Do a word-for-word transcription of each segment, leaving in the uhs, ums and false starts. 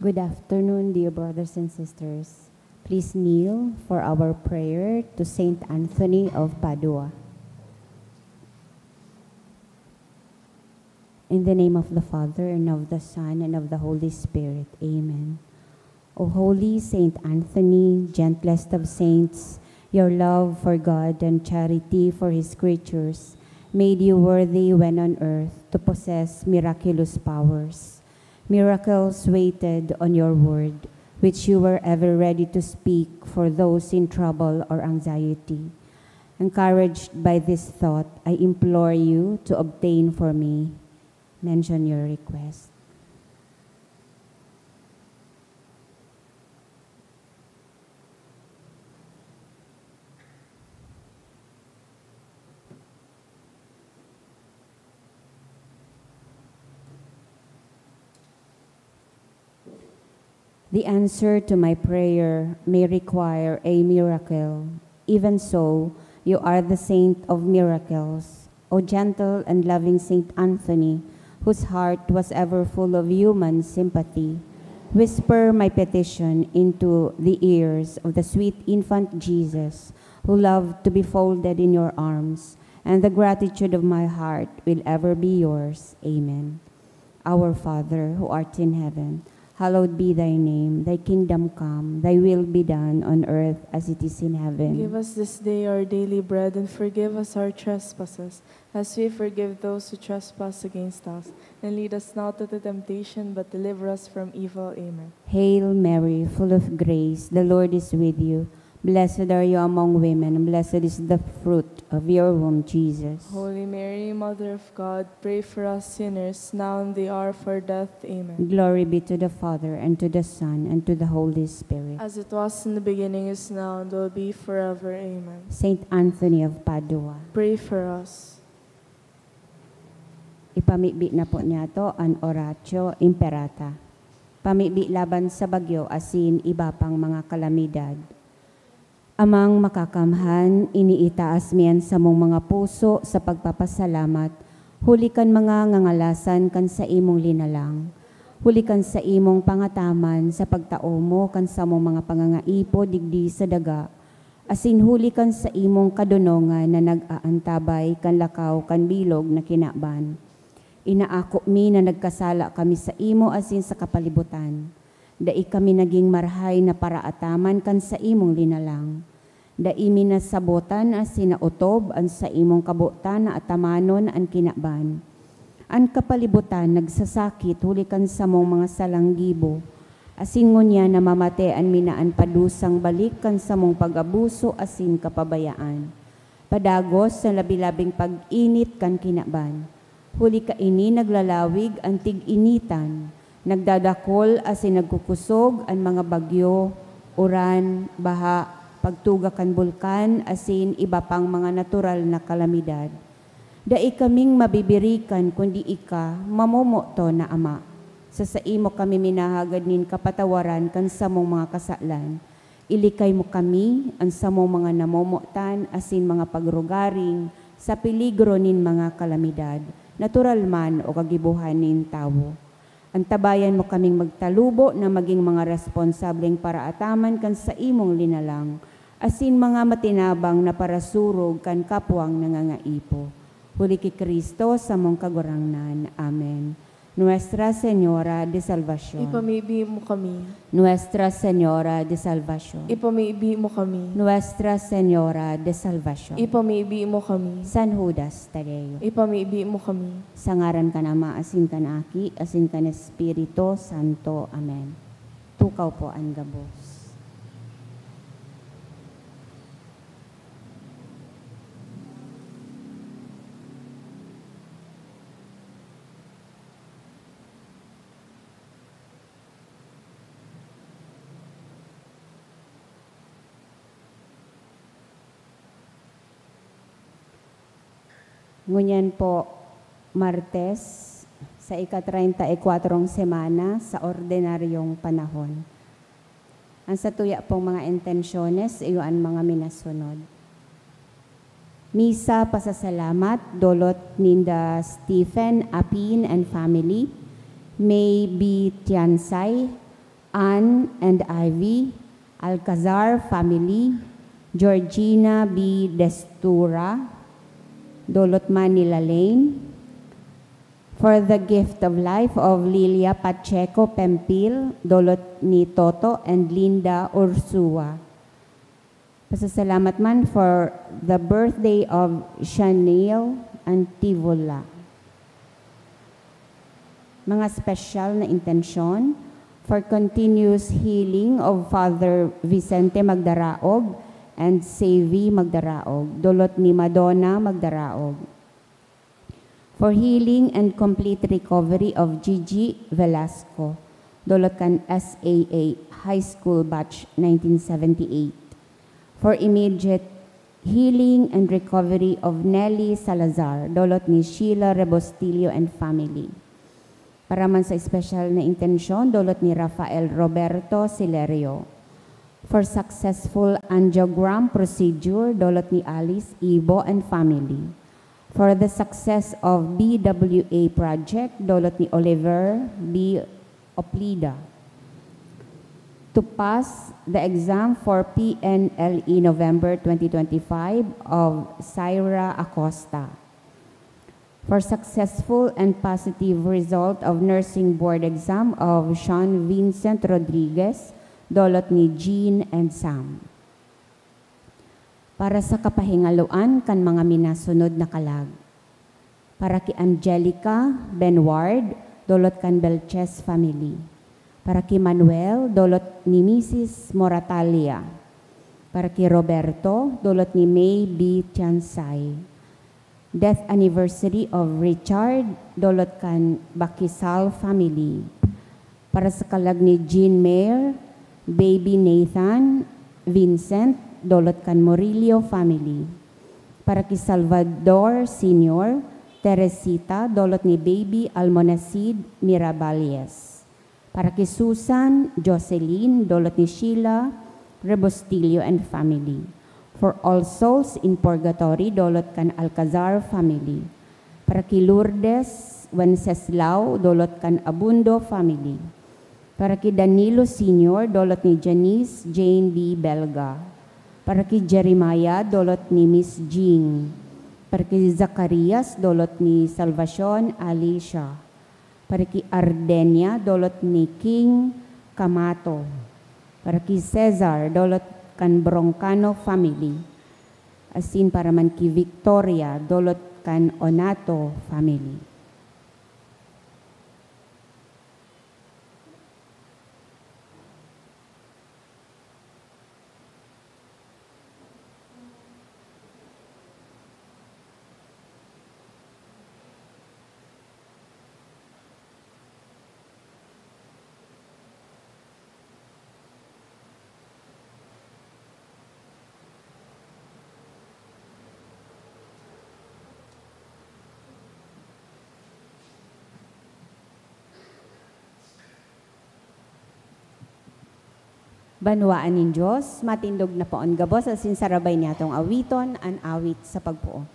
Good afternoon, dear brothers and sisters. Please kneel for our prayer to Saint Anthony of Padua. In the name of the Father, and of the Son, and of the Holy Spirit. Amen. O holy Saint Anthony, gentlest of saints, your love for God and charity for His creatures made you worthy when on earth to possess miraculous powers. Miracles waited on your word, which you were ever ready to speak for those in trouble or anxiety. Encouraged by this thought, I implore you to obtain for me. Mention your request. The answer to my prayer may require a miracle. Even so, you are the saint of miracles. O gentle and loving Saint Anthony, whose heart was ever full of human sympathy, whisper my petition into the ears of the sweet infant Jesus, who loved to be folded in your arms, and the gratitude of my heart will ever be yours. Amen. Our Father, who art in heaven, hallowed be thy name. Thy kingdom come, thy will be done on earth as it is in heaven. Give us this day our daily bread, and forgive us our trespasses, as we forgive those who trespass against us. And lead us not into temptation, but deliver us from evil. Amen. Hail Mary, full of grace, the Lord is with you. Blessed are you among women, and blessed is the fruit of your womb, Jesus. Holy Mary, Mother of God, pray for us sinners, now and the hour of our death. Amen. Glory be to the Father, and to the Son, and to the Holy Spirit. As it was in the beginning, is now, and will be forever. Amen. Saint Anthony of Padua. Pray for us. Ipamibi na po niyato an Oratio Imperata. Pamibi laban sa bagyo asin iba pang mga kalamidad. Amang Makakamhan, iniitaas mi an samong mga puso sa pagpapasalamat huli kan mga ngangalasan kan saimong linalang, huli kan saimong pangataman sa pagtao mo kan samong mga pangangaipo digdi sa daga, asin huli kan saimong kadonongan na nag-aantabay kan lakaw kan bilog na kinaban. Inaako mi na nagkasala kami saimo asin sa kapalibutan. Dai kami nagin marahay na paraataman kan saimong linalang. Dai mi nasabotan asin naotob an saimong kabotan na atamanon an kinaban. An kapalibutan nagsasakit huli kan samong mga salang gibo, asin ngunyan namamatean mi na an padusang balik kan samong pag-abuso asin kapabayaan. Padagos sa labi-labing pag-init kan kinaban. Huli kaini naglalawig an tig-initan, nagdadakol asin nagkukusog an mga bagyo, uran, baha, pagtuga kan bulkan, asin iba pang mga natural na kalamidad. Dai kaming mabibirikan kundi ika, mamomoton na Ama. Sa saimo kami minahagad nin kapatawaran kan samong mga kasalan. Ilikay mo kami, an samong mga namomotan asin mga pagrugaring sa peligro nin mga kalamidad, natural man o kagibohan nin tawo. Antabayan mo kaming magtalubo na magin mga responsableng paraataman kan saimong linalang, asin mga matinabang na parasurog kan kapwang nangangaipo. Huli ki Cristo, samong Kagurangnan. Amen. Nuestra Señora de Salvacion. Ipamibi mo kami. Nuestra Señora de Salvacion. Ipamibi mo kami. Nuestra Señora de Salvacion. Ipamibi mo kami. San Judas Tadeo. Ipamibi mo kami. Sa ngaran kan Ama, asin kan Aki, asin kan Espiritu Santo. Amen. Tukaw po an gabos. Ngunyan po, Martes, sa ika-treinta y cuatrong semana sa ordinaryong panahon. Ang satuya pong mga intensyones, iyo an mga minasunod. Misa pasasalamat, dolot ninda Stephen Apin and family, May B. Tiansay, Ann and Ivy, Alcazar family, Georgina B. Destura, dolot man ni Lalaine. For the gift of life of Lilia Pacheco Pempil, dolot ni Toto and Linda Ursua. Pasasalamat man for the birthday of Shaniel Antivola. Mga special na intensyon for continuous healing of Father Vicente Magdaraog and Savy Magdaraog, dolot ni Madonna Magdaraog. For healing and complete recovery of Gigi Velasco, dolot kan S A A High School Batch nineteen seventy-eight. For immediate healing and recovery of Nelly Salazar, dolot ni Sheila Rebostillo and family. Para man sa espesyal na intensyon, dolot ni Rafael Roberto Silerio. For successful angiogram procedure, dolot ni Alice Ibo and family. For the success of B W A project, dolot ni Oliver B. Oplida. To pass the exam for P N L E November twenty twenty-five of Syra Acosta. For successful and positive result of nursing board exam of Sean Vincent Rodriguez, dolot ni Jean and Sam. Para sa kapahingaloan kan mga minasunod na kalag. Para ki Angelica Benward, dolot kan Belches family. Para ki Manuel, dolot ni Misis Moratalia. Para ki Roberto, dolot ni May B. Tiansay. Death anniversary of Richard, dolot kan Bakisal family. Para sa kalag ni Jean Mayer, Baby Nathan, Vincent, dolot kan Murillo family. Para ki Salvador Senior, Teresita, dolot ni Baby Almonacid Miraballes. Para ki Susan, Jocelyn, dolot ni Sheila, Rebostillo and family. For All Souls in Purgatory, dolot kan Alcazar family. Para ki Lourdes Wenceslao, dolot kan Abundo family. Para ki Danilo Senior, dolot ni Janice Jane B. Belga. Para ki Jeremiah, dolot ni Miss Jing. Para ki Zacarias, dolot ni Salvacion Alicia. Para ki Ardenia, dolot ni King Kamato. Para ki Cesar, dolot kan Broncano family. Asin para man ki Victoria, dolot kan Onato family. Banwaan nin Dios, matindog na poon gabos asin sarabay niyatong awiton an awit sa pagpoon.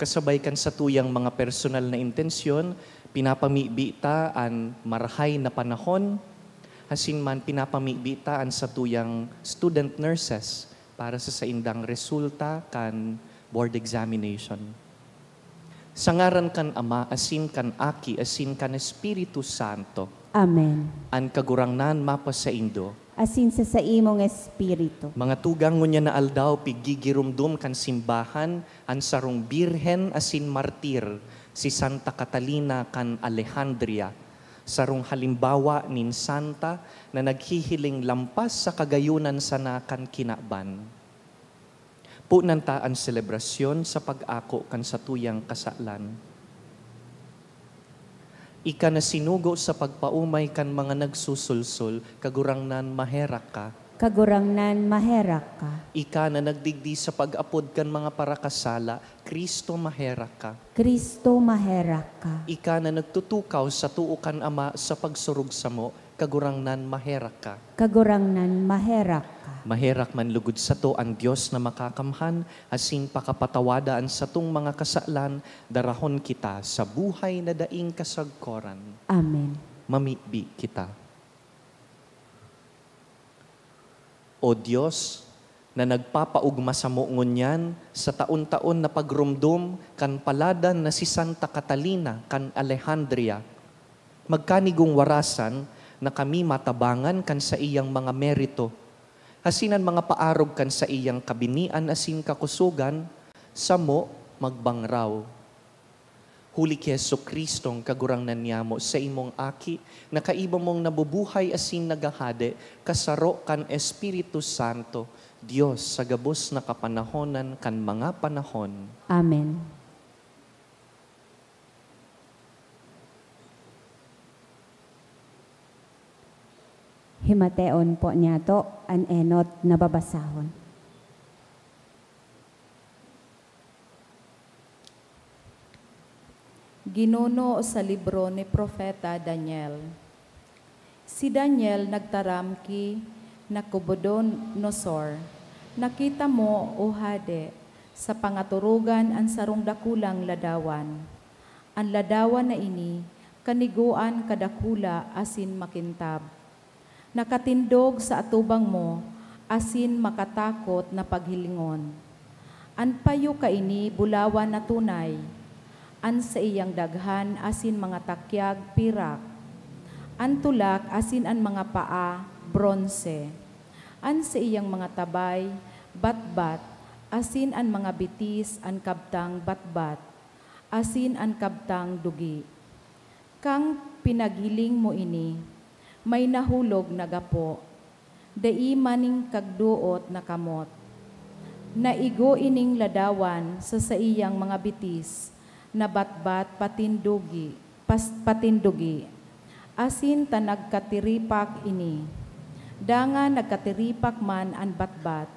Kasabay kan satuyang mga personal na intensyon, pinapamibi ta an marahay na panahon, asin man pinapamibi ta an satuyang student nurses para sa saindang resulta kan board examination. Sa ngaran kan Ama, asin kan Aki, asin kan Espiritu Santo. Amen. An Kagurangnan mapasaindo. asin sa saimong espiritu. Mga tugang, ngunyan na aldaw, piggigiromdom kan simbahan an sarong birhen asin martir, si Santa Catalina kan Alejandria, sarong halimbawa nin santa na naghihiling lampas sa kagayonan sana kan kinaban. Punan ta an selebrasyon sa pag-ako kan satuyang kasalan. Ika na sinugo sa pagpaomay kan mga nagsusulsol, Kagurangnan, maherak ka. Kagurangnan, maherak ka. Ika na nagdigdi sa pag-apod kan mga parakasala, Kristo, maherak ka. Kristo, maherak ka. Ika na nagtutukaw sa too kan Ama sa pagsurog samo, Kagurangnan, maherak ka. Kagurangnan, maherak ka. Maherak man lugod sato an Dios na makakamhan, asin pakapatawada an satong mga kasalan, darahon kita sa buhay na daing kasagkoran. Amen. Mamibi kita. O Dios, na nagpapaogma samo ngunyan sa taon-taon na pagromdom kan paladan na si Santa Catalina kan Alejandria, magkanigong warasan na kami matabangan kan saiyang mga merito, asin an mga paarog kan saiyang kabinian asin kakusogan, samo magbangraw. Huli ki Jesu-Cristong Kagurangnan niyamo, saimong Aki, na kaiba mong nabubuhay asin naghahade, kasaro kan Espiritu Santo, Dios sa gabos na kapanahonan kan mga panahon. Amen. Himateon po niyato an enot na babasahon. Ginuno sa libro ni Propeta Daniel. Si Daniel nagtaram ki Nabucodonosor, "Nakita mo, O hade, sa pangaturugan an sarong dakulang ladawan. An ladawan na ini kanigoan kadakula asin makintab. Nakatindog sa atubang mo asin makatakot na paghilingon. An payo kaini bulawan na tunay, an saiyang daghan asin mga takyag, pirak, an tulak asin an mga paa, bronse, an saiyang mga tabay, batbat, asin an mga bitis, an kabtang batbat, asin an kabtang dugi. Kan pinaghiling mo ini, may nahulog na gapo, dai man nin kagdoot na kamot. Naigo ining ladawan sa saiyang mga bitis na batbat patin dugi, pas-, patin dugi, asin ta nagkatiripak ini. Dangan nagkatiripak man an batbat,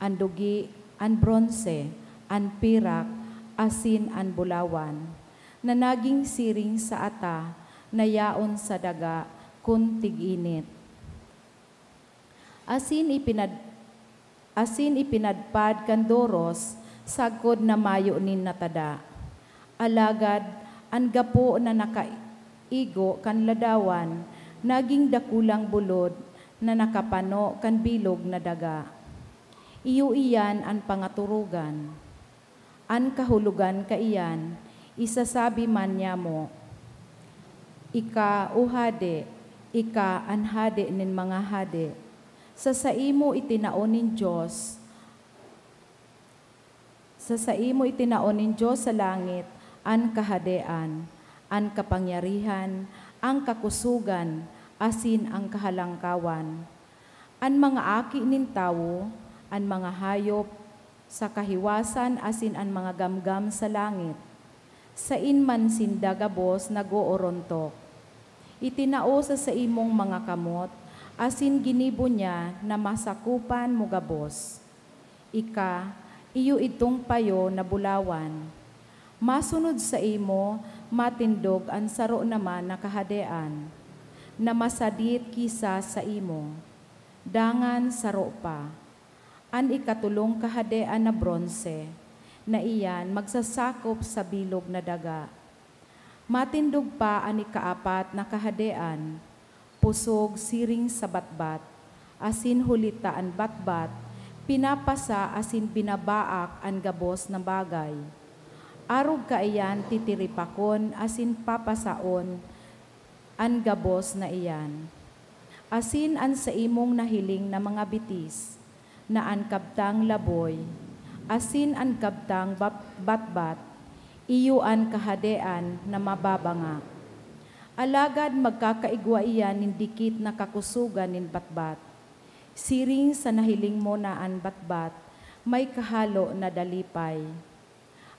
an dugi, an bronse, an pirak, asin an bulawan, na nagin siring sa ata na yaon sa daga kun tig-init. Asin ipinad-, asin ipinadpad kan doros sagkod na mayo nin natada. Alagad an gapo na nakaigo kan ladawan nagin dakulang bulod na nakapano kan bilog na daga. Iyo iyan an pangaturugan. An kahulogan kaiyan, isasabi man niamo, 'Ika, O hade, ika an hade nin mga hade. Sa saimo itinao nin Dios, sa saimo itinao nin Dios sa langit an kahadean, an kapangyarihan, an kakusogan, asin an kahalangkawan. An mga aki nin tawo, an mga hayop sa kahiwasan asin an mga gamgam sa langit, saen man sinda gabos nag-oorontok. Itinao sa saimong mga kamot asin ginibo niya na masakopan mo gabos. Ika, iyo idtong payo na bulawan. Masunod saimo, matindog an saro naman na kahadean, na masadit ki sa saimo, dangan saro pa. An ikatolong kahadean na bronse, na iyan magsasakop sa bilog na daga. Matindog pa an ikaapat na kahadean, pusog siring sa batbat, asin huli ta an batbat, pinapasa asin binabaak an gabos na bagay. Arog kaiyan titiripakon asin papasaon an gabos na iyan. asin an saimong nahiling na mga bitis, na an kabtang laboy, asin an kabtang bap-, batbat, iyo an kahadean na mababanga. Alagad magkakaigwa iyan nin dikit na kakusogan nin batbat. Siring sa nahiling mo na an batbat may kahalo na dalipay.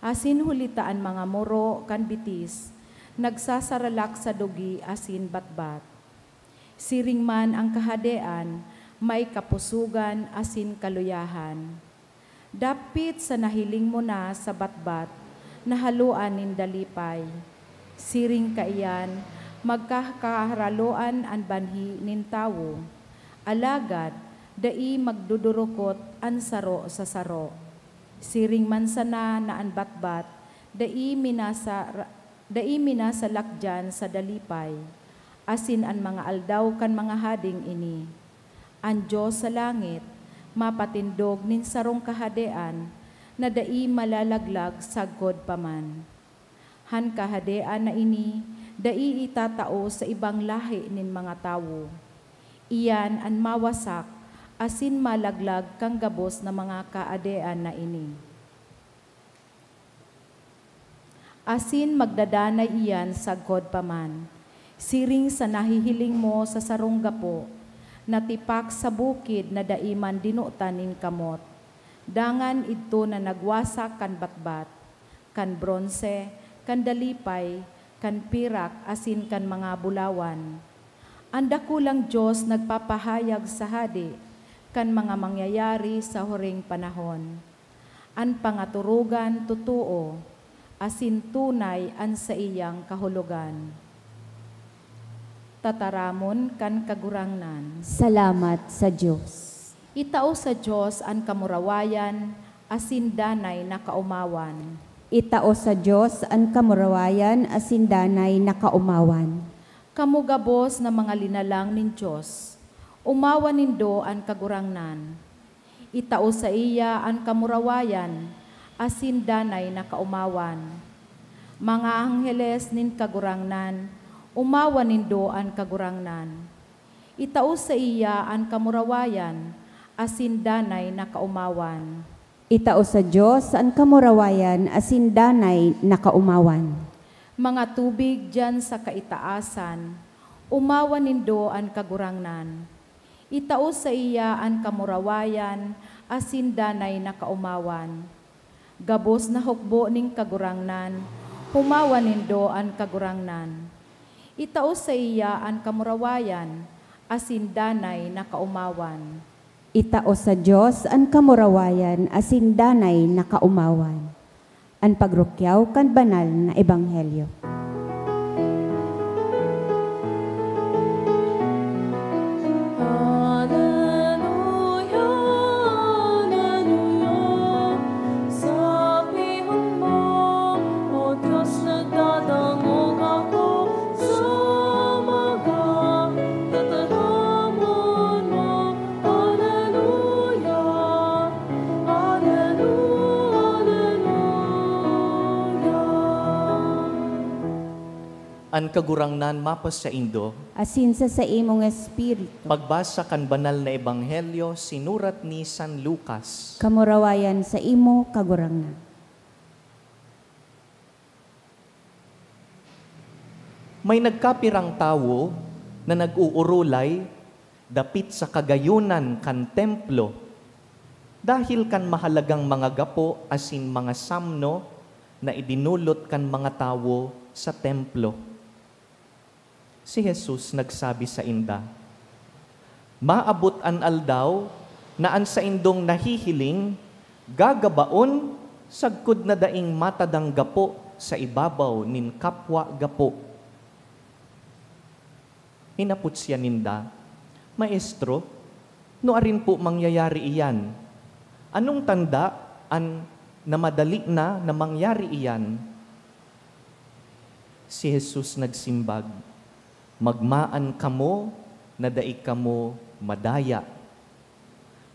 Asin huli ta an mga muro kan bitis nagsasaralak sa dugi asin batbat. Siring man an kahadean may kapusogan asin kaluyahan. Dapit sa nahiling mo na sa batbat na haloan nin dalipay. Siring kaiyan, magkakaharaluan an banhi nin tawo, alagad dai magdudurukot an saro sa saro. Siring man sana na an batbat dai minasa-, dai minasalak diyan sa dalipay, asin an mga aldaw kan mga hading ini. An Dios sa langit mapatindog nin sarong kahadean na dai malalaglag sagkod pa man. Han kahadean na ini dai itatao sa ibang lahi nin mga tawo. Iyan an mawasak asin malaglag kan gabos na mga kahadean na ini. Asin magdadanay iyan sagkod pa man, siring sa nahihiling mo sa sarong gapo na tipak sa bukid na dai man dinotan nin kamot. Dangan idto na nagwasak kan batbat, kan bronse, kan dalipay, kan pirak asin kan mga bulawan. An dakulang Dios nagpapahayag sa hade kan mga mangyayari sa huring panahon. An pangaturugan totoo, asin tunay an saiyang kahulogan. Tataramon kan Kagurangnan. Salamat sa Dios. Itao sa Dios an kamurawayan asin danay na kaomawan. Itao sa Dios an kamurawayan asin danay na kaomawan. Kamo gabos na mga linalang nin Dios, omawan nindo an Kagurangnan. Itao saiya an kamurawayan asin danay na kaomawan. Mga angheles nin Kagurangnan, omawan nindo an Kagurangnan. Itao saiya an kamurawayan asin danay na kaomawan. Itao sa Dios an kamurawayan asin danay na kaomawan. Mga tubig diyan sa kaitaasan, omawan nindo an Kagurangnan. Itao saiya an kamurawayan asin danay na kaomawan. Gabos na hukbo nin Kagurangnan, omawan nindo an Kagurangnan. Itao saiya an kamurawayan asin danay na kaomawan. Itao sa Dios an kamurawayan asin danay na kaomawan. An pagrukyaw kan banal na ebanghelyo. Aleluya, aleluya, sabihon mo, O Dios, nagdadangog ako sa mga tataramon mo. Aleluya, aleluya, aleluya. An Kagurangnan mapasaindo. Asin sa saimong espiritu. Pagbasa kan Banal na Ebanghelyo sinurat ni San Lucas. Kamurawayan saimo, Kagurangnan. May nagkapirang tawo na nag-uurulay dapit sa kagayonan kan Templo, dahil kan mahalagang mga gapo asin mga samno na idinolot kan mga tawo sa Templo. Si Jesus nagsabi sainda, "Maabot an aldaw na an saindong nahihiling gagabaon sagkod na daing matadang gapo sa ibabaw nin kapwa gapo." Hinapot siya ninda, "Maestro, nuarin po mangyayari iyan? Anong tanda an na madali na na mangyari iyan?" Si Jesus nagsimbag, "Magmaan kamo na dai kamo madaya.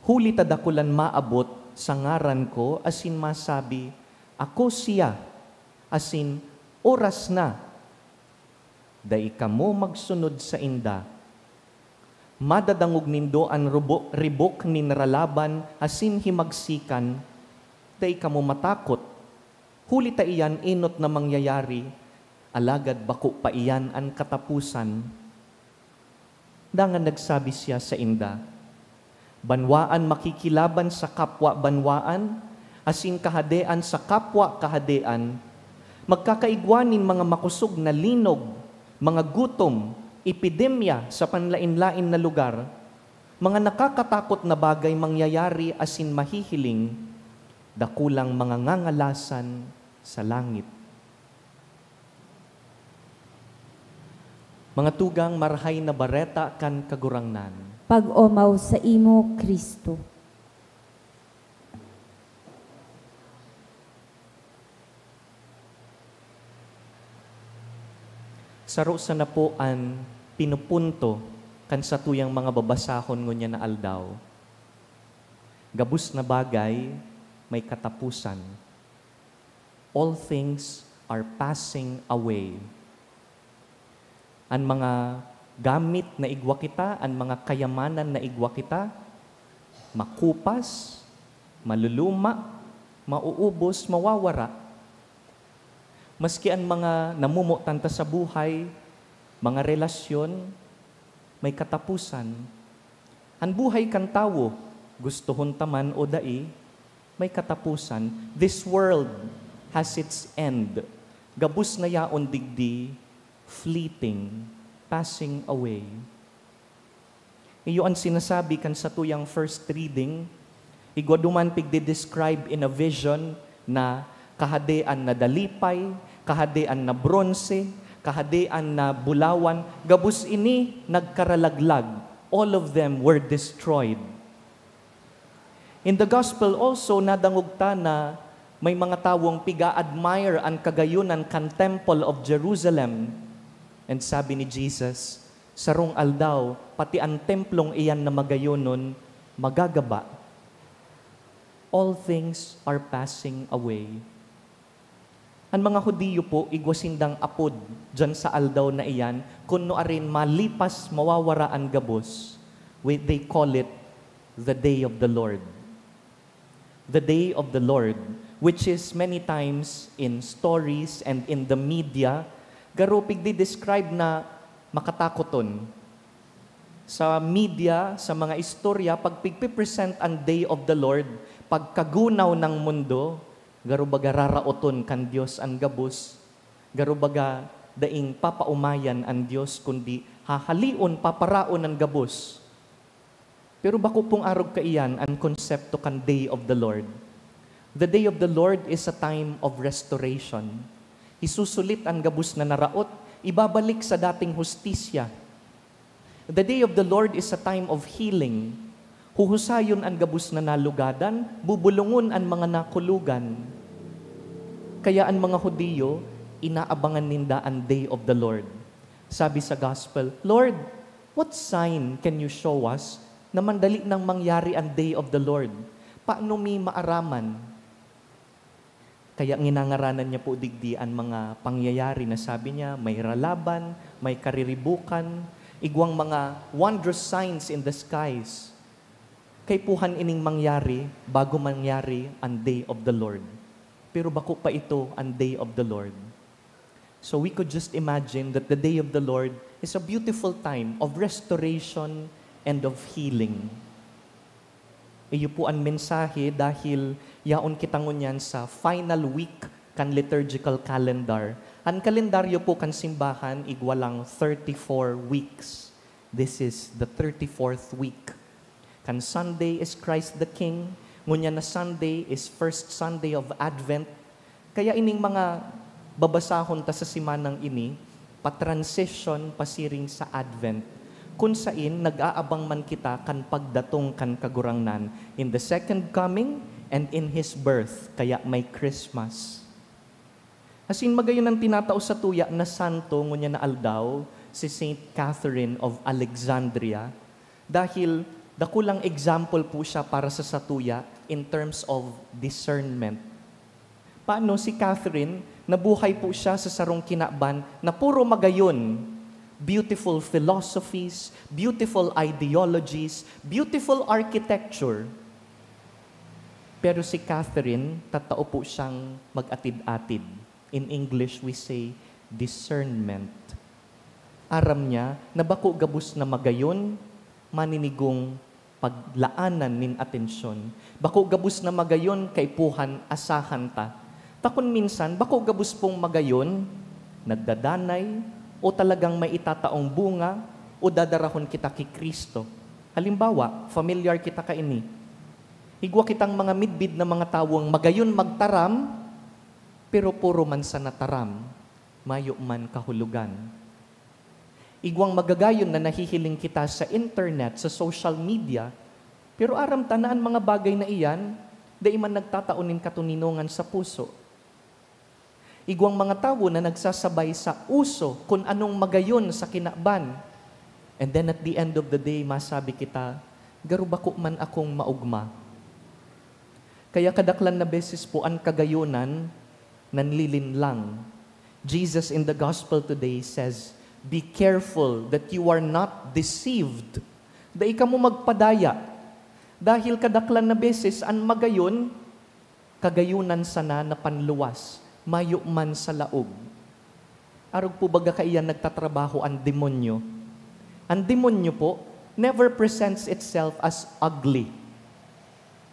Huli ta dakulan maabot sa ngaran ko asin masabi, 'Ako siya,' asin, 'Oras na.' Dai kamo magsunod sainda. Madadangog nindo an rubo-, ribok nin ralaban asin himagsikan, dai kamo matakot. Huli ta iyan enot na mangyayari, alagad bako pa iyan an kataposan. Dangan nagsabi siya sainda, "Banwaan makikilaban sa kapwa banwaan, asin kahadean sa kapwa kahadean. Magkakaigwa nin mga makosog na linog, mga gutom, epidemya sa panlaen-laen na lugar. Mga nakakatakot na bagay mangyayari asin mahihiling, dakulang mga ngangalasan sa langit." Mga tugang, Marahay na Bareta kan Kagurangnan. Pag-omaw saimo, Cristo. Saro sana po an pinupunto kan satuyang mga babasahon ngunyan na aldaw. Gabos na bagay may kataposan. All things are passing away. An mga gamit na igwa kita, an mga kayamanan na igwa kita, makupas, maluluma, mauubos, mawawara. Maski an mga namomotan ta sa buhay, mga relasyon, may kataposan. An buhay kan tawo, gustohon ta man o dai, may kataposan. This world has its end. Gabos na yaon digdi, fleeting, passing away. Iyo an sinasabi kan satuyang first reading. Igwa duman pigdi-describe in a vision na kahadean na dalipay, kahadean na bronse, kahadean na bulawan, gabos ini nagkaralaglag. All of them were destroyed. In the gospel also, nadangog ta na may mga tawong piga-admire an kagayonan kan Temple of Jerusalem. And sabi ni Jesus, "Sarong aldaw, pati an templong iyan na magayonon, magagaba." All things are passing away. An mga Judio po, igwa sindang apod diyan sa aldaw na iyan, kun nuarin malipas, mawawara an gabos. We, they call it the day of the Lord. The day of the Lord, which is many times in stories and in the media, garo pigdi-describe na makatakoton. Sa media, sa mga istorya, pag pigpipresent an day of the Lord, pagkagunaw ng mundo, garo baga raraoton kan Dios an gabos, garo baga daing papaumayan an Dios, kundi hahaleon, paparaon an gabos. Pero bako pong arog kaiyan an konsepto kan Day of the Lord. The Day of the Lord is a time of restoration. Isusulit an gabos na naraot, ibabalik sa dating hustisya. The Day of the Lord is a time of healing. Huhusayon an gabos na nalugadan, bubulongon an mga nakulugan. Kaya an mga Judio, inaabangan ninda an Day of the Lord. Sabi sa Gospel, "Lord, what sign can you show us na mandali nang mangyari an day of the Lord? Paano mi maaraman?" Kaya nginangaranan niya po digdi an mga pangyayari na sabi niya, may ralaban, may kariribukan, igwang mga wondrous signs in the skies. Kaipuhan ining mangyari bago mangyari an day of the Lord. Pero bako pa ito an day of the Lord. So we could just imagine that the day of the Lord is a beautiful time of restoration and of healing. Iyo po an mensahe dahil yaon kita ngunyan sa final week kan liturgical calendar. An kalendaryo po kan simbahan igwa lang thirty-four weeks. This is the thirty-fourth week. Kan Sunday is Christ the King, ngunyan na Sunday is first Sunday of Advent. Kaya ining mga babasahon ta sa semanang ini, pa-transition pasiring sa Advent, kun sain nag-aabang man kita kan pagdatong kan Kagurangnan in the second coming and in His birth, kaya may Christmas. Asin magayon an tinatao satuya na santo ngunyan na aldaw, si Saint Catherine of Alexandria, dahil dakulang example po siya para sa satuya in terms of discernment. Paano si Catherine? Nabuhay po siya sa sarong kinaban na puro magayon. beautiful philosophies, beautiful ideologies, beautiful architecture. Pero si Catherine, tatao po siyang mag-atid-atid. In English, we say discernment. Aram niya na bako gabos na magayon, maninigong paglaanan nin atensyon. Bako gabos na magayon, kaipuhan, asahan ta. Ta kun minsan, bako gabos pong magayon, nagdadanay, o talagang may itataong bunga, o dadarahon kita ki Cristo. Halimbawa, familiar kita kaini. Igwa kitang mga midbid na mga tawong magayon magtaram, pero puro man sana taram, mayo man kahulogan. Igwang magagayon na nahihiling kita sa internet, sa social media, pero aram ta na an mga bagay na iyan, dai man nagtatao nin katoninongan sa puso. Igwang mga tawo na nagsasabay sa uso kun anong magayon sa kinaban. And then at the end of the day, masabi kita, "Garo bako man akong maogma." Kaya kadaklan na beses po an kagayonan nanlilinlang. Jesus in the gospel today says, "Be careful that you are not deceived." Dai kamo magpadaya. Dahil kadaklan na beses an magayon, kagayonan sana na panluwas, mayo man sa laog. Arog po baga kaiyan nagtatrabaho an demonyo? An demonyo po never presents itself as ugly.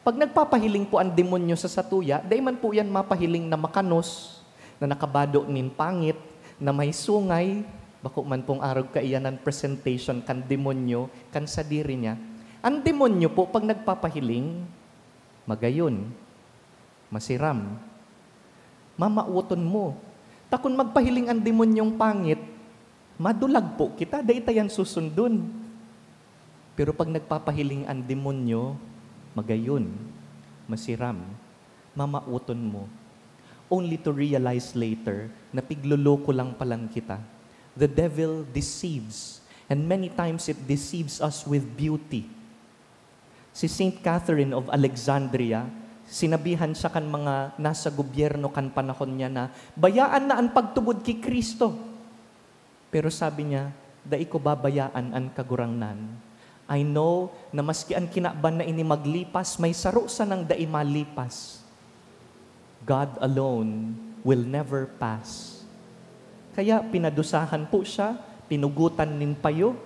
Pag nagpapahiling po an demonyo sa satuya, dai man po yan mapahiling na makanos, na nakabado nin pangit, na may sungay, bako man pong arog kaiyan an presentation kan demonyo kan sadiri niya. An demonyo po, pag nagpapahiling, magayon, masiram, mamawoton mo. Ta kun magpahiling an demonyong pangit, madulag po kita, dai ta yan susundon. Pero pag nagpapahiling an demonyo, magayon, masiram, mamawoton mo. Only to realize later na pigloloko lang palan kita. The devil deceives, and many times it deceives us with beauty. Si Saint Catherine of Alexandria, sinabihan siya kan mga nasa gobyerno kan panahon niya na bayaan na an pagtubod ki Cristo. Pero sabi niya, "Dai ko babayaan an Kagurangnan. I know na maski an kinaban na ini maglipas, may saro sanang dai malipas. God alone will never pass." Kaya pinadusahan po siya, pinugotan nin payo,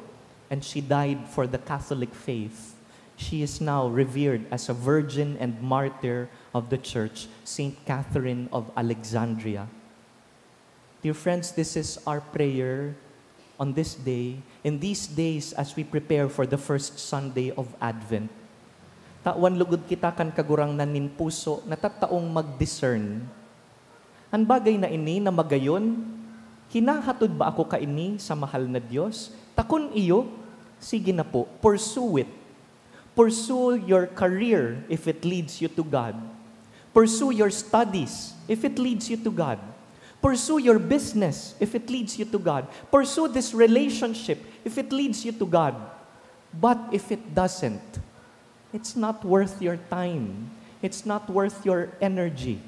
and she died for the Catholic faith. She is now revered as a virgin and martyr of the Church, Saint Catherine of Alexandria. Dear friends, this is our prayer on this day, in these days as we prepare for the first Sunday of Advent. Tawan lugod kita kan Kagurangnan nin puso na tataong mag-discern. An bagay na ini na magayon, hinahatod ba ako kaini sa mahal na Dios? Ta kun iyo, sige na po, pursue it. Pursue your career if it leads you to God. Pursue your studies if it leads you to God. Pursue your business if it leads you to God. Pursue this relationship if it leads you to God. But if it doesn't, it's not worth your time. It's not worth your energy.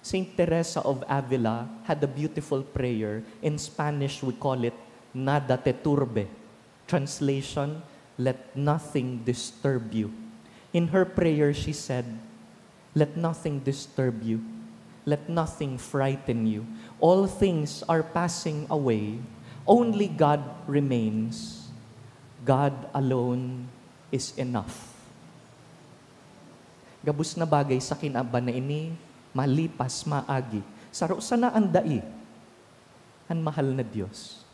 Saint Teresa of Avila had a beautiful prayer. In Spanish, we call it "Nada te turbe." Translation, "Let nothing disturb you." In her prayer, she said, "Let nothing disturb you. Let nothing frighten you. All things are passing away. Only God remains. God alone is enough." Gabos na bagay sa kinaban na ini, malipas, maagi. Saro sana an dai, an mahal na Dios.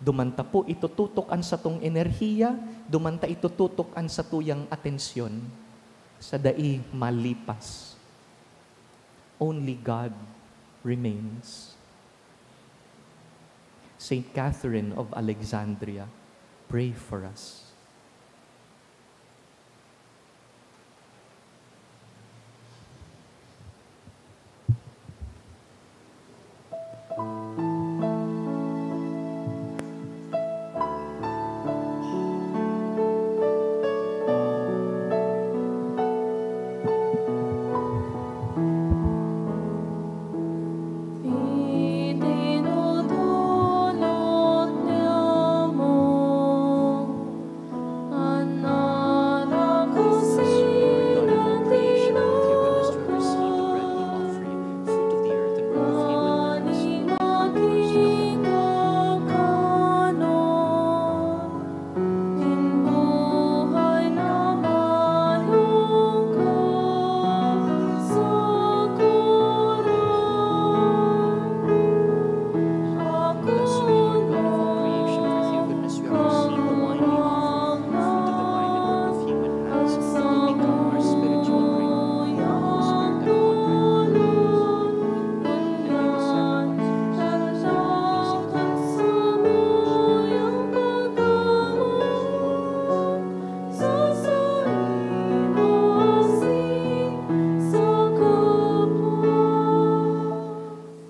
Duman ta po itututok an satong enerhiya, duman ta itututok an satuyang atensyon sa dai malipas. Only God remains. Saint Catherine of Alexandria, pray for us.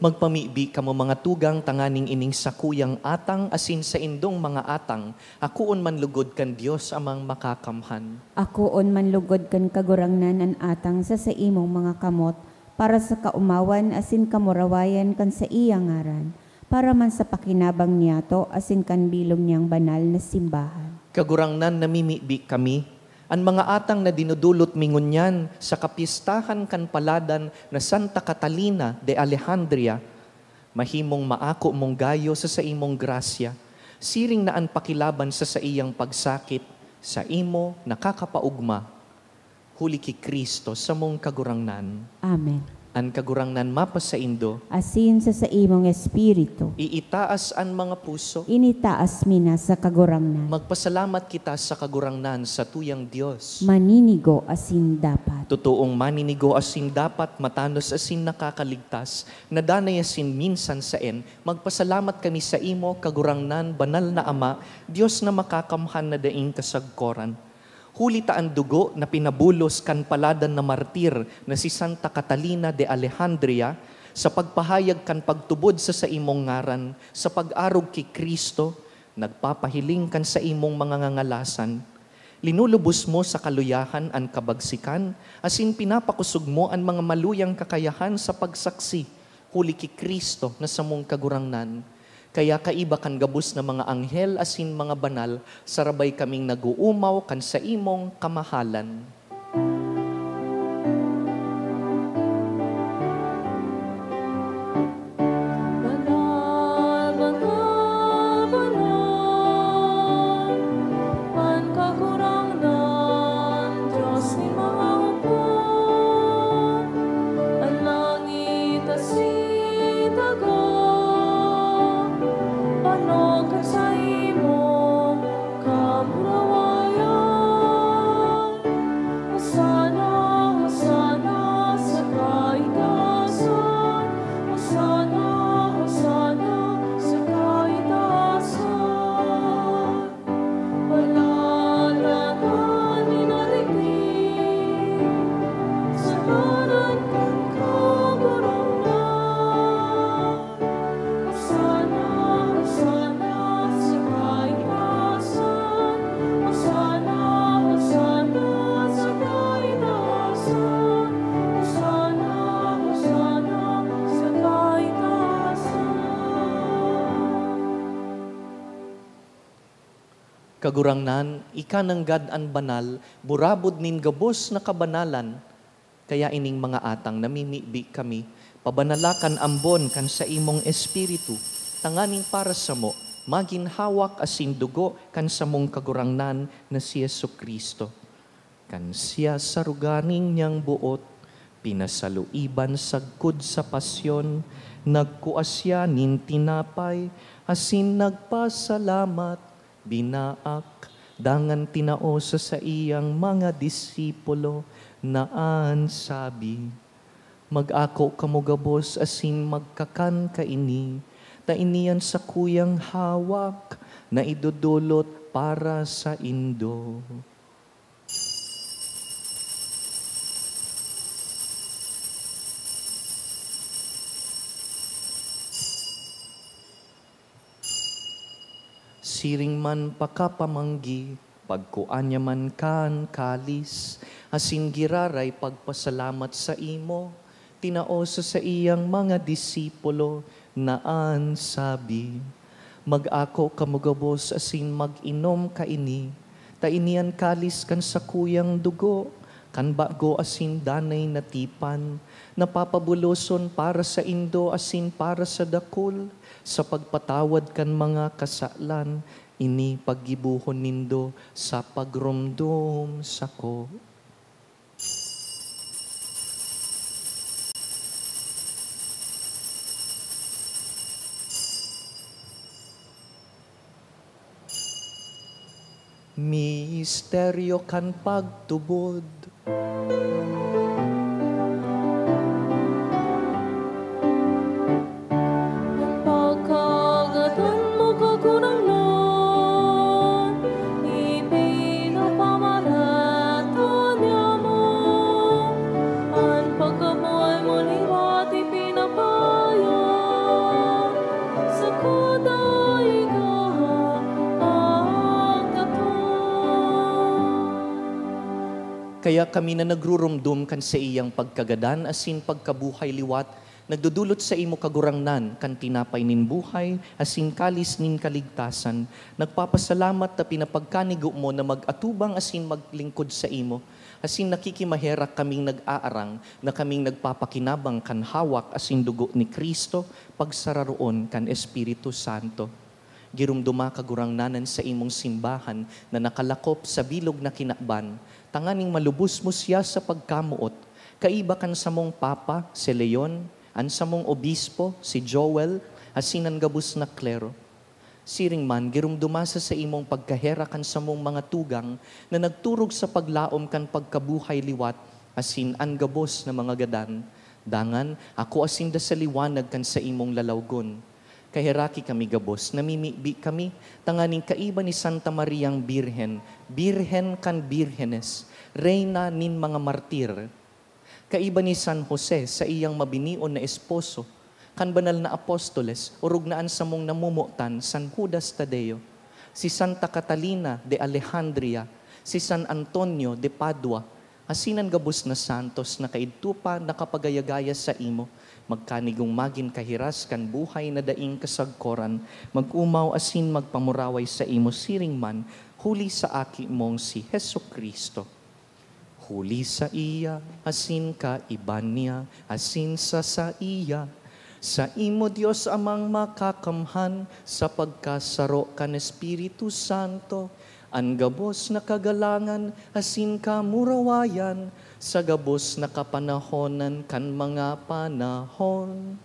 Magpamibi kamo, mga tugang, tanganing ining sakuyang atang asin saindong mga atang akoon man lugod kan Dios Amang Makakamhan. Akoon man lugod kan Kagurangnan an atang sa saimong mga kamot, para sa kaomawan asin kamurawayan kan saiyang ngaran, para man sa pakinabang niyato asin kan bilog niyang banal na simbahan. Kagurangnan, namimibi kami, an mga atang na dinudulot mi ngunyan sa kapyestahan kan paladan na Santa Catalina de Alejandria, mahimong maako mong gayo sa saimong grasya, siring na an pakilaban sa saiyang pagsakit, saimo nakakapaogma. Huli ki Cristo, samong Kagurangnan. Amen. An Kagurangnan mapasaindo. Asin sa saimong espiritu. Iitaas an mga puso. Initaas mi na sa Kagurangnan. Magpasalamat kita sa Kagurangnan, sa tuyang Dios. Maninigo asin dapat. Totoong maninigo asin dapat, matanos asin nakakaligtas, na danay asin minsan saen, magpasalamat kami saimo, Kagurangnan, Banal na Ama, Dios na makakamhan na daing kasagkoran. Huli ta an dugo na pinabulos kan paladan na martir na si Santa Catalina de Alejandria, sa pagpahayag kan pagtubod sa saimong ngaran, sa pag-arog ki Cristo, nagpapahiling kan saimong mga ngangalasan. Linulubos mo sa kaluyahan an kabagsikan, asin pinapakosog mo an mga maluyang kakayahan sa pagsaksi, huli ki Cristo na samong Kagurangnan. Kaya kaiba kan gabos na mga anghel asin mga banal, sarabay kaming nag-oomaw kan saimong kamahalan. Banal, banal, banal, an Kagurangnan, Dios nin mga hukman. An langit asin daga, panog kan saimong kamurawayan. Hosana, Hosana sa kaitaasan. Hosana, Hosana sa kaitaasan. Palalagan ni Narinig sa ngaran kan Kagurangnan. Hosana, Hosana sa kaitaasan. Hosana, Hosana sa kaitaasan. Hosana, Hosana sa kaitaasan. Kagurangnan, ika nanggad an banal, burabod nin gabos na kabanalan. Kaya ining mga atang namimibi kami, pabanala kan ambon kan saimong Espiritu, tanganing para samo, magin hawak asin dugo kan samong Kagurangnan na si Jesu-Cristo. Kan siya sa rogaring niyang boot, pinasaluiban sagkod sa pasyon, nagkua siya nin tinapay, asin nagpasalamat, binaak, dangan tinao sa saiyang mga disipulo, na an sabi, "Mag-ako kamo gabos asin magkakan kaini, ta ini an sakuyang hawak na idodolot para saindo." Siring man pakapamanggi, pagkua niya man kan kalis, asin giraray pagpasalamat saimo, tinao sa saiyang mga disipulo, na an sabi, "Mag-ako kamo gabos asin mag-inom kaini, ta ini an kalis kan sakuyang dugo, kan bago asin danay na tipan, na papabuloson para saindo asin para sa dakul, sa pagpatawad kan mga kasalan. Ini paggibohon nindo sa pagromdom sako." Misteryo kan pagtubod. An pagkagadan mo, Kagurangnan, ipinapamaratan niamo. An pagkabuhay mo liwat ipinapayo. Kaya kami na nagrurumdom kan saiyang pagkagadan asin pagkabuhay liwat, nagdodolot saimo, Kagurangnan, kan tinapay nin buhay asin kalis nin kaligtasan. Nagpapasalamat ta pinapagkanigo mo na mag-atubang asin maglingkod saimo, asin nakikimaherak kaming nag-aarang na kaming nagpapakinabang kan hawak asin dugo ni Cristo, pagsararoon kan Espiritu Santo. Giromdoma, Kagurangnan, an saimong simbahan na nakalakop sa bilog na kinaban, tanganing malubos mo siya sa pagkamoot, kaiba kan samong Papa, si Leon, an samong Obispo, si Joel, asin an gabos na klero. Siring man, giromdoma sa saimong pagkaherak an samong mga tugang na nagturog sa paglaom kan pagkabuhay liwat, asin an gabos na mga gadan. Dangan, akoa sinda sa liwanag kan saimong lalawgon. Kaheraki kami gabos, namimibi kami, tanganing kaiba ni Santa Mariang Birhen, Birhen kan Birhenes, Reyna nin mga martir. Kaiba ni San Jose, saiyang mabinion na esposo, kan banal na apostoles, orog na an samong namomotan, San Judas Tadeo, si Santa Catalina de Alejandria, si San Antonio de Padua, asin an gabos na santos na kaidto pa nakapagaya-gaya saimo, magkanigong magin kahiras kan buhay na daing kasagkoran, mag-omaw asin magpamuraway saimo siring man, huli sa Aki mong si Jesu-Cristo. Huli saiya, asin kaiba niya, asin sa saiya, saimo, Dios Amang Makakamhan, sa pagkasaro kan Espiritu Santo, an gabos na kagalangan asin kamurawayan sa gabos na kapanahonan kan mga panahon.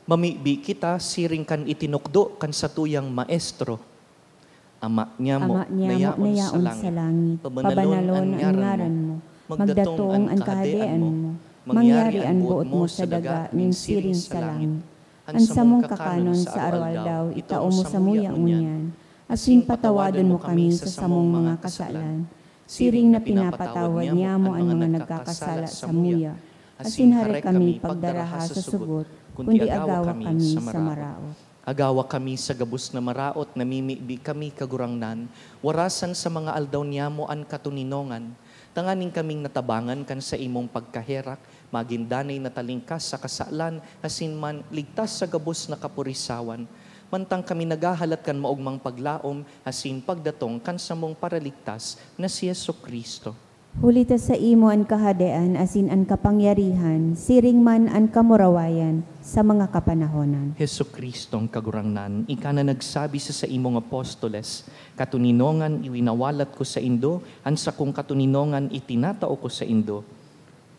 Mamibi kita siring kan itinukdo kan satuyang Maestro. Ama niamo, Ama niamo na yaon sa langit, pabanalon an ngaran mo, magdatong an kahadean mo, mangyari an boot mo sa daga nin siring sa langit. An samong kakanon sa araw-aldaw, itao mo samuya ngunyan, asin patawadon mo kami sa samong mga kasalan, siring na pinapatawad niamo an mga nagkakasala samuya, asin hare kami pagdaraha sa sugot, kundi agawa kami sa maraot. Agawa kami sa gabos na maraot, namimibi kami, Kagurangnan, warasan sa mga aldaw niamo an katoninongan, tanganing kaming natabangan kan saimong pagkaherak, magin danay na talingkas sa kasalan, asin man ligtas sa gabos na kapurisawan, mantang kami naghahalat kan maogmang paglaom asin pagdatong kan samong Paraligtas na si Jesu-Cristo. Huli ta saimo an kahadean asin an kapangyarihan, siring man an kamurawayan sa mga kapanahonan. Jesu-Cristong Kagurangnan, ika na nagsabi sa saimong apostoles, "Katoninongan iwinawalat ko saindo, an sakong katoninongan itinatao ko saindo."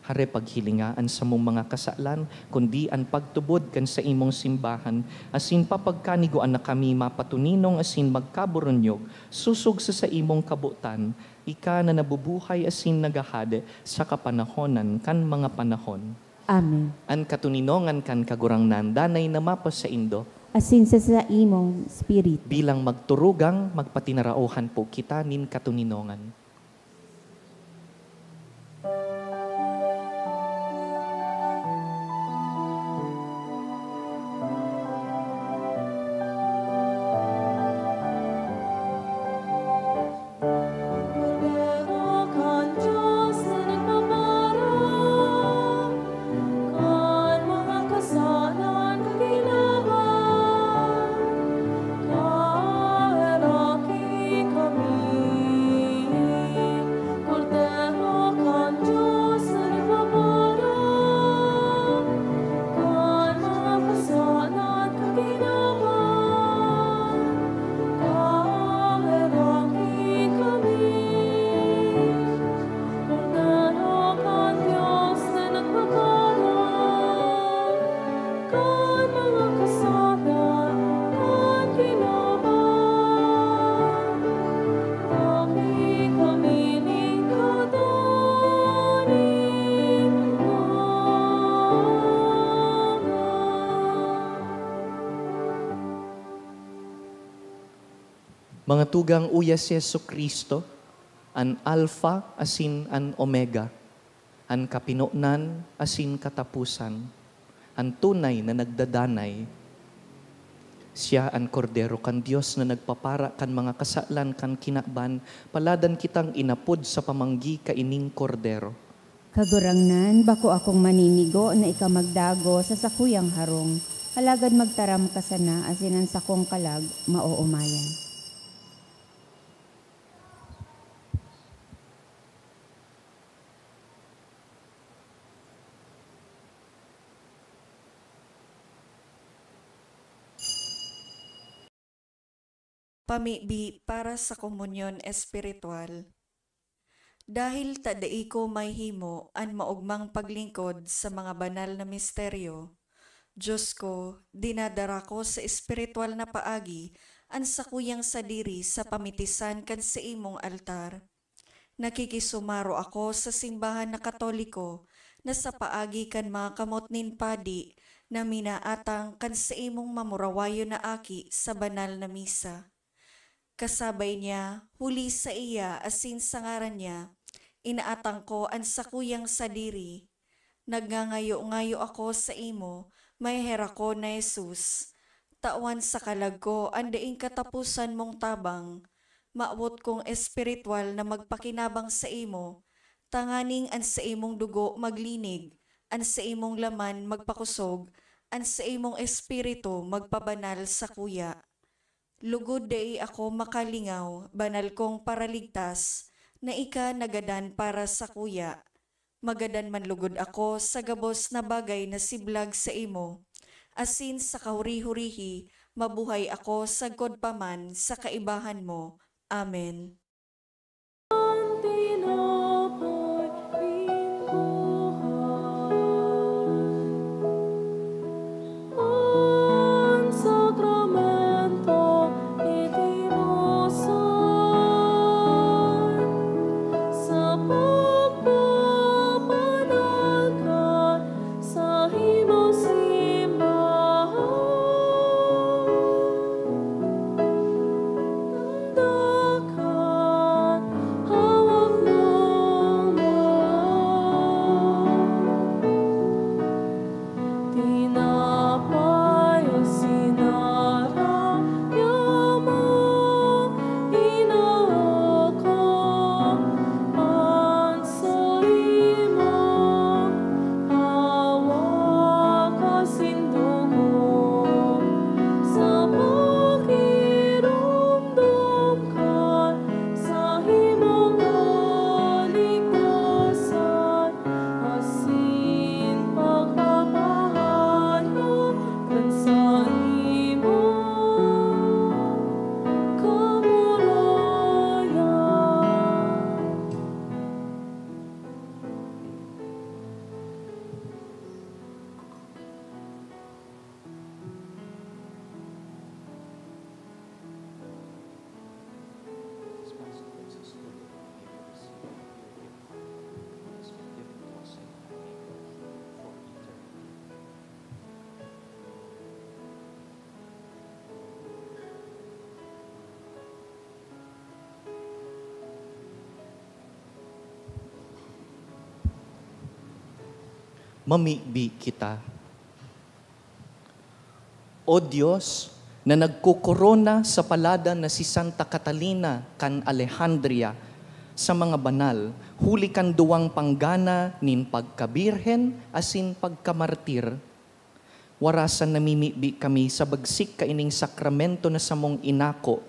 Hare, paghilinga an samong mga kasalan, kundi an pagtubod kan saimong simbahan, asin papagkanigoan na kami mapatoninong asin magkaburunyog, sosog sa saimong kabotan, ika na nabubuhay asin naghahade sa kapanahonan kan mga panahon. Amen. An katoninongan kan Kagurangnan danay na mapasaindo. Asin sa saimong espiritu. Bilang magturugang, magpatinaraohan po kita nin katoninongan. Mga tugang, uya si Jesu-Cristo, an Alfa asin an Omega, an kapinonan asin kataposan, an tunay na nagdadanay. Siya an Kordero kan Dios na nagpapara kan mga kasalan kan kinaban. Paladan kitang inapod sa pamanggi kaining Kordero. Kagurangnan, bako akong maninigo na ika magdago sa sakuyang harong, alagad magtaram ka sana asin an sakong kalag maoomayan. Pamibi para sa komunyon espiritual. Dahil ta dai ko mahimo an maogmang paglingkod sa mga banal na misteryo, Diyos ko, dinadara ko sa espiritual na paagi an sakuyang sadiri sa pamitisan kan saimong altar. Nakikisumaro ako sa simbahan na Katoliko na sa paagi kan mga kamot nin padi na minaatang kan saimong mamurawayon na aki sa banal na misa. Kasabay niya, huli saiya asin sa ngaran niya, inaatang ko an sakuyang sadiri. Nagngangayo-ngayo ako saimo, maheherakon na Jesus. Tawan sa kalag ko an daing kataposan mong tabang. Mawot kong espiritual na magpakinabang saimo, tanganing an saimong dugo maglinig, an saimong laman magpakosog, an saimong espiritu magpabanal sakuya. Lugod dai ako makalingaw, banal kong Paraligtas, na ika nagadan para sakuya. Magadan man lugod ako sa gabos na bagay na siblag saimo, asin sa kahuri-hurihi mabuhay ako sagkod pa man sa kaibahan mo. Amen. An tinapay nin buhay. An sakramento itinusan sa pagpapanalkan sa himong simbahan. Dakan hawak mong mahal. Tinapay asin aram niya mo, inaako an saimong hawak asin dugo sa pakiromdom kan saimong kaligtasan asin pagpapahayag kan saimong kamurayan. Mamibi kita. O Dios, na nagkokorona sa paladan na si Santa Catalina kan Alejandria sa mga banal, huli kan duwang panggana nin pagkabirhen asin pagkamartir, warasan namimibi kami sa bagsik kaining sakramento na samong inako,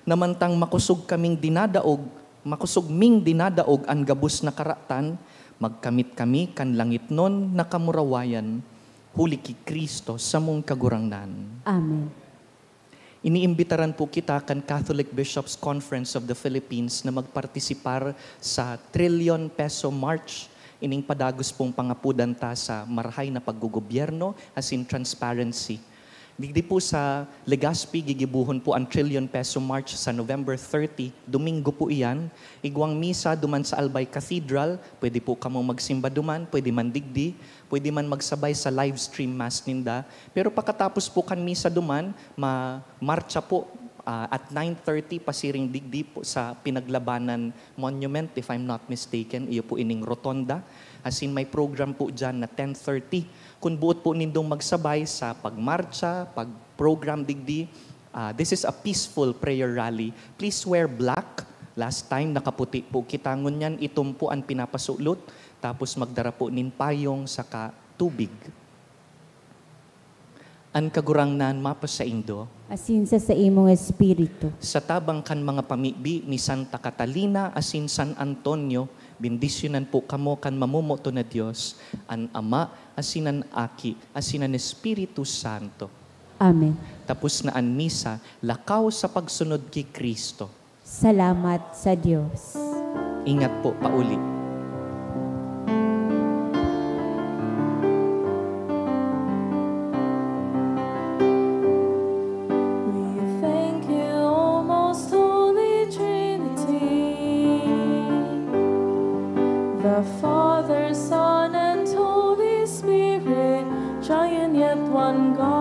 na mantang makosog kaming dinadaog, makosog ming dinadaog an gabos na karatan, magkamit kami kan langitnon na kamurawayan, huli ki Cristo, samong Kagurangnan. Amen. Iniimbitaran po kita kan Catholic Bishops' Conference of the Philippines na magpartisipar sa Trillion Peso March. Ining padagos pong pangapodan ta sa marahay na paggogobyerno asin transparency. Digdi po sa Legazpi, gigibohon po an Trillion Peso March sa November thirty, Domingo po iyan. Igwang misa duman sa Albay Cathedral, pwede po kamong magsimba duman, pwede man digdi, pwede man magsabay sa live stream mass ninda. Pero pakatapos po kan misa duman, ma-, marcha po Ah, at nine thirty, pasiring digdi po sa Pinaglabanan Monument, if I'm not mistaken, iyo po ining rotonda. Asin may program po dyan na ten thirty. Kun boot po nindong magsabay sa pagmarcha, pag-program digdi, ah, this is a peaceful prayer rally. Please wear black. Last time, nakaputi po kita. Ngunyan, itom po an pinapasulot. Tapos magdara po nin payong saka tubig. An Kagurangnan mapasaindo. Asin sa saimong espiritu. Sa tabang kan mga pamibi ni Santa Catalina asin San Antonio, bendisyonan po kamo kan mamomoto na Dios, an Ama, asin an Aki, asin an Espiritu Santo. Amen. Tapos na an misa, lakaw sa pagsunod ki Cristo. Salamat sa Dios. Ingat po, pauli. We thank you, O most holy Trinity, the Father, Son, and Holy Spirit, triune yet one God.